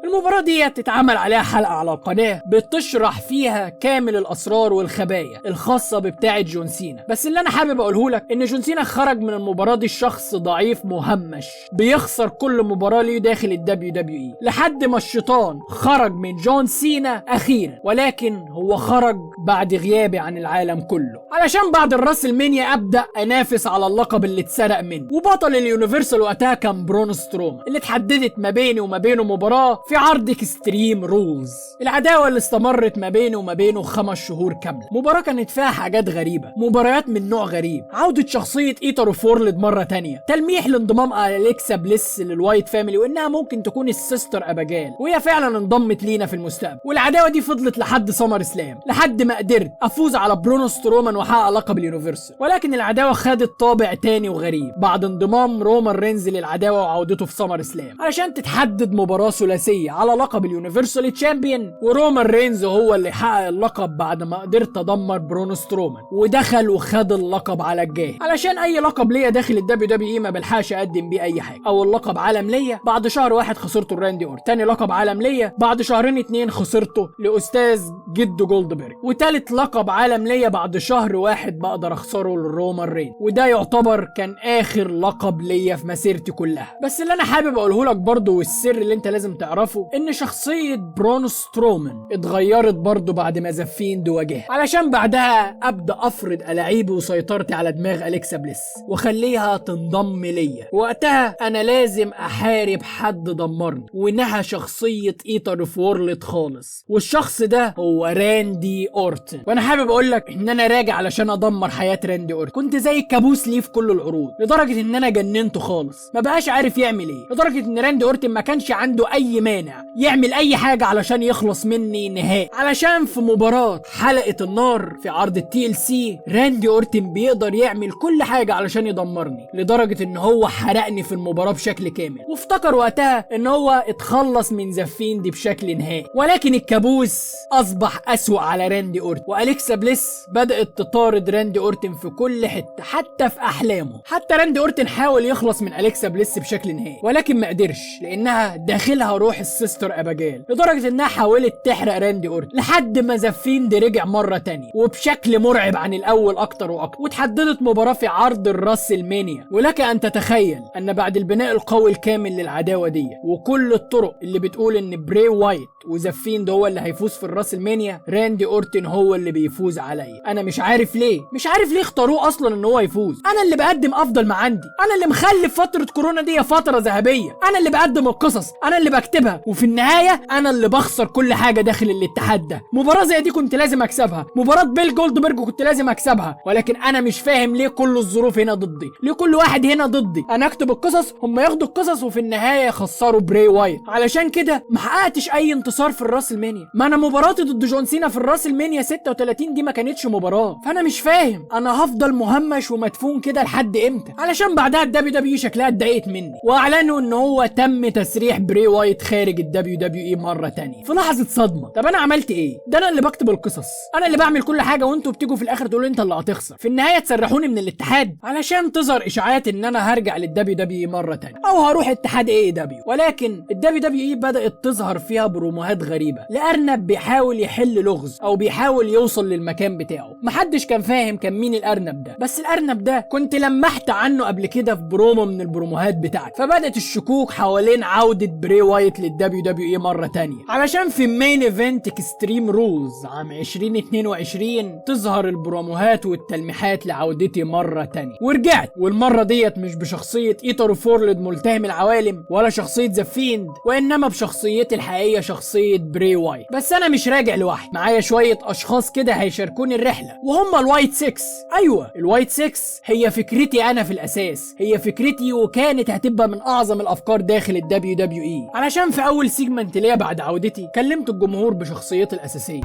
المباراة ديت اتعمل عليها حلقة على القناة بتشرح فيها كامل الاسرار والخبايا الخاصة ببتاعة جون سينا. بس اللي انا حابب اقوله لك ان جون سينا خرج من المباراة دي شخص ضعيف مهمش بيخسر كل مباراة ليه داخل ال WWE، لحد ما الشيطان خرج من جون سينا اخيرا، ولكن هو خرج بعد غيابي عن العالم كله، علشان بعد ال WrestleMania ابدا انافس على اللقب اللي اتسرق منه. وبطل ال Universal وقتها كان برون سترومان، اللي اتحددت ما بيني وما بينه مباراة في عرض Extreme Rules. العداوة اللي استمرت ما بينه وما بينه 5 شهور كاملة. مباراة كانت فيها حاجات غريبة، مباريات من نوع غريب، عوده شخصية Eater of Worlds مرة تانية، تلميح لانضمام اليكسا بليس لل Wyatt Family وانها ممكن تكون ال Sister Abigail، وهي فعلا انضمت لينا في المستقبل. والعداوة دي فضلت لحد SummerSlam، لحد ما قدرت افوز على برونو سترومان واحقق لقب ال Universal. ولكن العداوة خدت طابع تاني وغريب بعد انضمام رومان رينز للعداوة وعودته في SummerSlam، علشان تتحدد مباراة ثلاثية على لقب ال Universal Champion، ورومان رينز هو اللي حقق اللقب بعد ما قدرت ادمر برونو سترومان ودخل وخد اللقب على الجاهز. علشان اي لقب ليا داخل ال WWE ما بلحقش اقدم بيه اي حاجة. اول لقب عالم ليا بعد شهر واحد خسرته لراندي اورتن، تاني لقب عالم ليا بعد شهرين 2 خسرته لاستاذ جد جولدبرج، وتالت لقب عالم ليا بعد شهر واحد بقدر اخسره لرومان رينز، وده يعتبر كان اخر لقب ليا في مسيرتي كلها. بس اللي انا حابب اقوله لك برضو والسر اللي انت لازم تعرفه، ان شخصية برون سترومان اتغيرت برضو بعد ما The Fiend واجهها، علشان بعدها ابدا افرض الاعيبي وسيطرتي على دماغ اليكسا بليس واخليها تنضم ليا. وقتها انا لازم احارب حد دمرني ونهى شخصية Eater of Worlds خالص، والشخص ده هو راندي اورتن. وانا حابب اقول لك ان انا راجع علشان ادمر حياة راندي اورتن. كنت زي الكابوس ليه في كل العروض، لدرجة ان انا جننته خالص، ما بقاش عارف يعمل ايه، لدرجة ان راندي اورتن ما كانش عنده اي مانع يعمل اي حاجة علشان يخلص مني نهائي. علشان في مباراة حلقة النار في عرض ال TLC راندي اورتن بيقدر يعمل كل حاجة علشان يدمرني، لدرجة ان هو حرقني في المباراة بشكل كامل، وافتكر وقتها ان هو اتخلص من The Fiend بشكل نهائي. ولكن الكابوس اصبح اسوأ على راندي اورتن، واليكسا بليس بدأت تطارد راندي اورتن في كل حتة حتى في احلامه. حتى راندي اورتن حاول يخلص من اليكسا بليس بشكل نهائي، ولكن ما قدرش لانها داخلها روح ال Sister Abigail، لدرجة انها حاولت تحرق راندي اورتن، لحد ما The Fiend رجع مرة تانية وبشكل مرعب عن الاول اكتر واكتر، وتحددت مباراة في عرض ال WrestleMania. ولك ان تتخيل ان بعد البناء القوي الكامل للعداوة دي وكل الطرق اللي بتقول ان براي وايت و The Fiend هو اللي هيفوز في ال WrestleMania، راندي اورتن هو اللي بيفوز عليا. انا مش عارف ليه، مش عارف ليه اختاروه اصلا ان هو يفوز. انا اللي بقدم افضل ما عندي، انا اللي مخلي فترة كورونا دي فترة ذهبية، انا اللي بقدم القصص، انا اللي بكتبها، وفي النهاية انا اللي بخسر كل حاجة داخل الاتحاد ده. مباراة زي دي كنت لازم اكسبها، مباراة بيل جولدبرج كنت لازم اكسبها، ولكن انا مش فاهم ليه كل الظروف هنا ضدي، ليه كل واحد هنا ضدي. انا اكتب القصص، هم ياخدوا القصص، وفي النهاية يخسروا براي وايت. علشان كده ما حققتش اي انتصار انتصار في ال WrestleMania؟ ما انا مباراتي ضد جون سينا في ال WrestleMania 36 دي ما كانتش مباراة. فانا مش فاهم انا هفضل مهمش ومدفون كده لحد امتى؟ علشان بعدها ال WWE شكلها اتضايقت مني واعلنوا ان هو تم تسريح بري وايت خارج ال WWE مرة تانية. في لحظة صدمة، طب انا عملت ايه؟ ده انا اللي بكتب القصص، انا اللي بعمل كل حاجة، وانتوا بتيجوا في الاخر تقولوا انت اللي هتخسر. في النهاية تسرحوني من الاتحاد علشان تظهر اشاعات ان انا هرجع لل WWE مرة تانية او هروح اتحاد AEW. ولكن ال WWE بدات تظهر فيها بروموهات غريبة لارنب بيحاول يحل لغز او بيحاول يوصل للمكان بتاعه. محدش كان فاهم كان مين الارنب ده، بس الارنب ده كنت لمحت عنه قبل كده في برومو من البروموهات بتاعتي. فبدات الشكوك حوالين عوده بري وايت لل WWE مرة تانية، علشان في main event Extreme Rules عام 2022 تظهر البروموهات والتلميحات لعودتي مرة تانية. ورجعت، والمرة ديت مش بشخصية Eater of Worlds ملتهم العوالم ولا شخصية The Fiend، وانما بشخصيتي الحقيقية شخصية بري وايت. بس انا مش راجع لوحدي، معايا شوية اشخاص كده هيشاركوني الرحلة، وهم ال Wyatt 6. ايوه ال Wyatt 6 هي فكرتي انا في الاساس، هي فكرتي وكانت هتبقى من اعظم الافكار داخل ال WWE. علشان في اول segment ليا بعد عودتي كلمت الجمهور بشخصيتي الاساسية.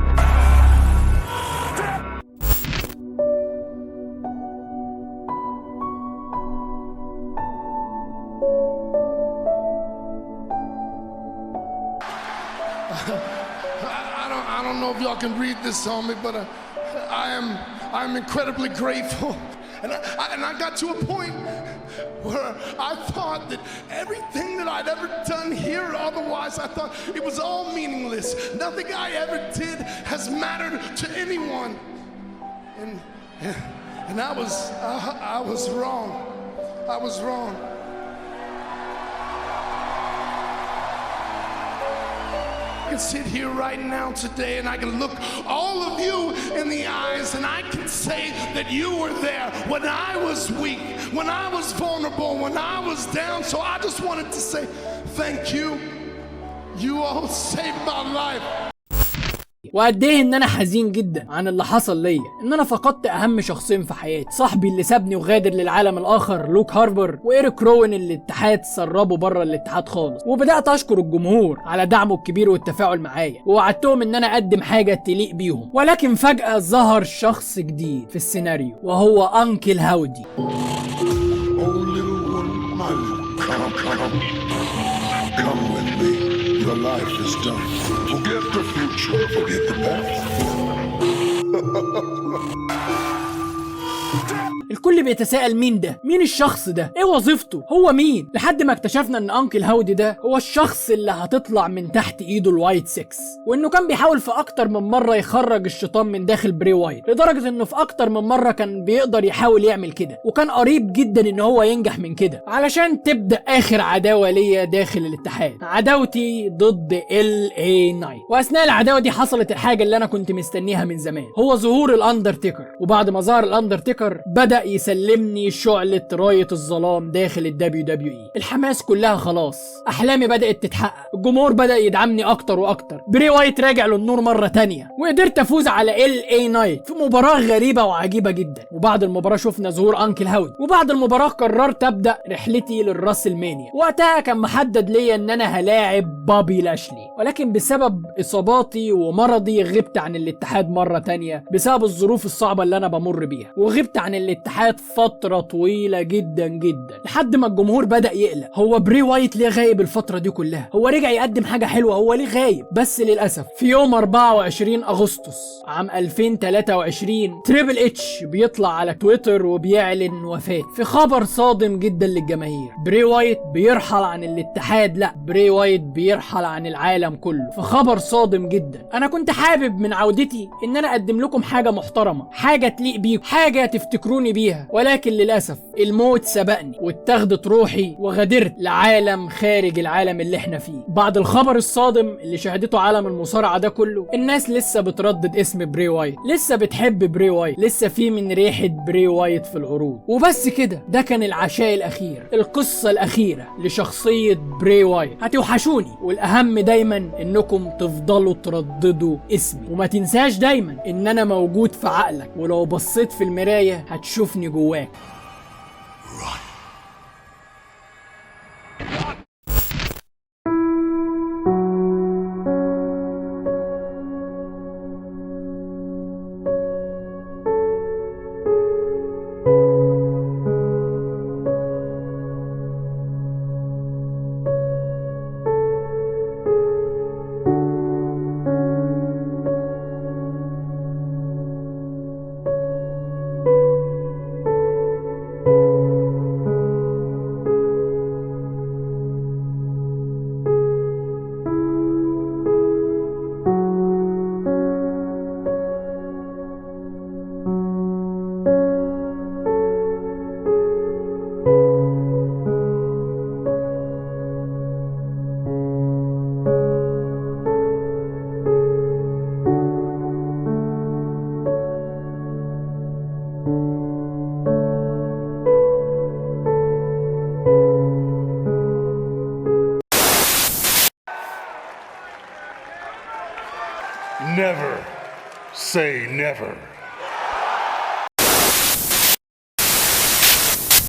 I don't know if y'all can read this on me, but I'm incredibly grateful. And I got to a point where I thought that everything that I'd ever done here or otherwise, I thought it was all meaningless. Nothing I ever did has mattered to anyone. And I was wrong. I was wrong. I can sit here right now today and I can look all of you in the eyes and I can say that you were there when I was weak, when I was vulnerable, when I was down. So I just wanted to say thank you. You all saved my life. وقد ايه ان انا حزين جدا عن اللي حصل ليا، ان انا فقدت اهم شخصين في حياتي، صاحبي اللي سابني وغادر للعالم الاخر لوك هاربر، وايريك روين اللي الاتحاد سربه بره الاتحاد خالص. وبدات اشكر الجمهور على دعمه الكبير والتفاعل معايا، ووعدتهم ان انا اقدم حاجة تليق بيهم. ولكن فجاة ظهر شخص جديد في السيناريو، وهو Uncle Howdy. Oh, little one, my little, come, come, come with me. Your life is done. Forget the future, forget the past. الكل بيتساءل مين ده؟ مين الشخص ده؟ ايه وظيفته؟ هو مين؟ لحد ما اكتشفنا ان Uncle Howdy ده هو الشخص اللي هتطلع من تحت ايده ال Wyatt 6، وانه كان بيحاول في اكتر من مرة يخرج الشيطان من داخل بري وايت، لدرجة انه في اكتر من مرة كان بيقدر يحاول يعمل كده، وكان قريب جدا ان هو ينجح من كده، علشان تبدا اخر عداوة ليا داخل الاتحاد، عداوتي ضد LA Knight. واثناء العداوة دي حصلت الحاجة اللي انا كنت مستنيها من زمان، هو ظهور الاندرتيكر. وبعد ما ظهر الاندرتيكر بدأ يسلمني شعلة راية الظلام داخل ال WWE. الحماس كلها خلاص، احلامي بدأت تتحقق، الجمهور بدأ يدعمني اكتر واكتر، بري وايت راجع للنور مرة تانية، وقدرت افوز على LA Knight في مباراة غريبة وعجيبة جدا. وبعد المباراة شفنا ظهور Uncle Howdy، وبعد المباراة قررت ابدأ رحلتي لل WrestleMania. وقتها كان محدد ليا ان انا هلاعب بابي لاشلي، ولكن بسبب اصاباتي ومرضي غبت عن الاتحاد مرة تانية بسبب الظروف الصعبة اللي انا بمر بيها، وغبت عن الاتحاد فترة طويلة جدا جدا، لحد ما الجمهور بدأ يقلق، هو بري وايت ليه غايب الفترة دي كلها؟ هو رجع يقدم حاجة حلوة، هو ليه غايب؟ بس للأسف في يوم 24 أغسطس عام 2023 Triple H بيطلع على تويتر وبيعلن وفاته، في خبر صادم جدا للجماهير. بري وايت بيرحل عن الاتحاد، لا بري وايت بيرحل عن العالم كله، في خبر صادم جدا. انا كنت حابب من عودتي ان انا اقدم لكم حاجة محترمة، حاجة تليق بيكم، حاجة تفتكروني بيها، ولكن للأسف الموت سبقني واتخذت روحي وغادرت لعالم خارج العالم اللي احنا فيه. بعد الخبر الصادم اللي شهدته عالم المصارعة ده كله، الناس لسه بتردد اسم بري وايت، لسه بتحب بري وايت، لسه في من ريحة بري وايت في العروض. وبس كده، ده كان العشاء الأخير، القصة الأخيرة لشخصية بري وايت. هتوحشوني، والأهم دايما انكم تفضلوا ترددوا اسمي، وما تنساش دايما ان انا موجود في عقلك، ولو بصيت في المراية هتشوفني جواك. Never say never.